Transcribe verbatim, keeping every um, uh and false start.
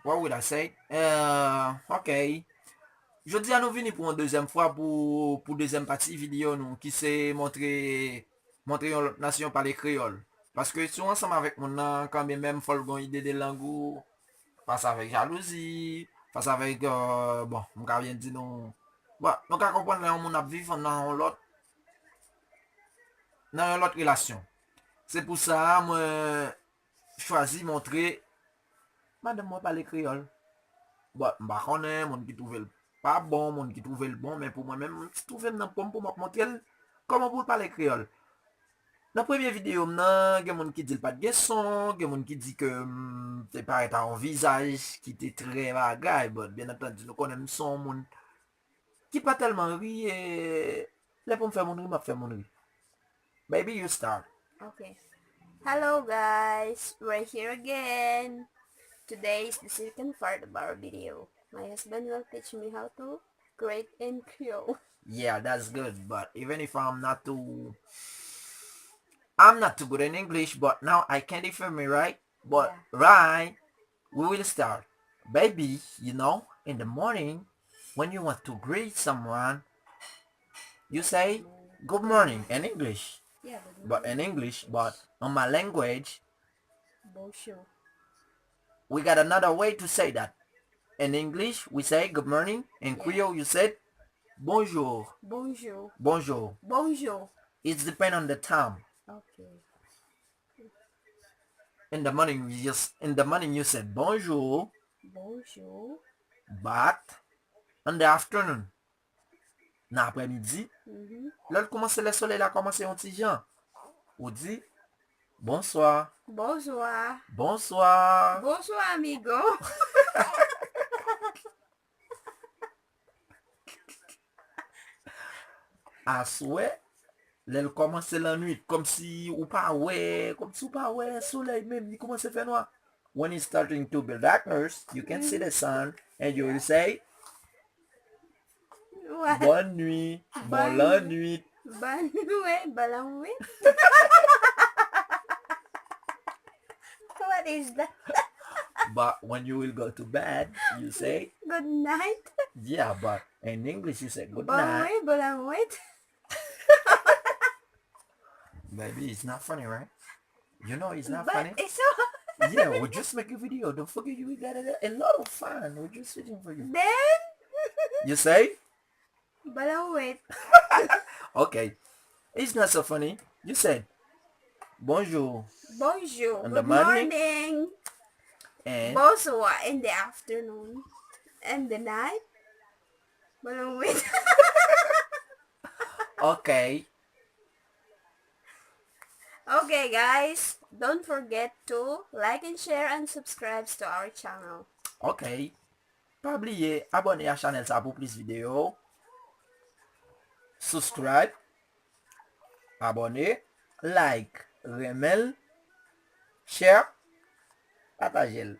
What would I say? Uh, ok. Jodi a nou vini pou yon dezyèm fwa pou, pou dezyèm pati videyo nou ki se montre, montre yon lòt nasyon pale kreyòl. Paske si w ansanm avèk moun nan, kanmenm menm fò l gon ide de lang ou, fas avèk jalouzi, fas avèk, euh, bon, m ka byen di nou, bon, nou ka konprann lè yon moun ap viv nan yon lòt, nan yon lòt relasyon. Se pou sa, mwen chwazi montre madanm mwen pale kreyòl. Bon, m pa konnen, moun ki twouve l pa bon, moun ki twouve l bon, men pou mwen menm, m twouve m nan pòm pou m ap montre l kòman pou l pale kreyòl. Nan premye videyo m nan, gen moun ki di l pa t gen son, gen moun ki di ke m te parèt a yon vizaj ki te trè bagay, but byen antandi, nou konnen m se yon moun ki pa tèlman ri, e lè pou m fè moun ri, m ap fè moun ri. Baby, you start. Okay. Hello, guys. We're here again. Today is the second part of our video. My husband will teach me how to greet in Creole. Yeah, that's good. But even if I'm not too, I'm not too good in English, but now I can defend me, right? But Yeah. Right, we will start. Baby, you know, in the morning, when you want to greet someone, you say good morning in English. Yeah, But in English, but on my language, Bonjour. We got another way to say that. In English, we say good morning. In Yeah. Creole, you said bonjour. Bonjour. Bonjour. Bonjour. It's depend on the time. Okay. In the morning, you just in the morning you said bonjour, Bonjour. But in the afternoon, nan aprèmidi, Mhm. Lè l kòmanse, lè solèy la kòmanse yon ti jan, ou di bonswa, Bonsoir. Bonswa. Bonsoir, amigo. Aswè, lè l kòmanse lannwit, kòmsi ou pa wè, kòmsi ou pa wè solèy menm, li kòmanse fè nwa. When it's starting to be darkness, you can see the sun and you will say, What? Bonne nuit, bon Bonne lannwit. Bonne nuit, bonne nuit. What is that? But when you will go to bed, you say, Good night. Yeah, but in English you say good Bonne night. nuit, bonne nuit. Baby, it's not funny, right? You know it's not But funny. It's so Yeah, we just make a video. Don't forget you got a, a lot of fun. We just waiting for you. Then, You say, bonne nuit. Okay, it's not so funny. You said, bonjour. Bonjour. In the Good morning. Morning. And Bonsoir in the afternoon. And the night. Bonne nuit. Okay. Okay, guys, don't forget to like and share and subscribe to our channel. Ok. Pa bliye abòne a chanèl sa pou plis videyo. Subscribe, abòne, like, renmen l, share, pataje l.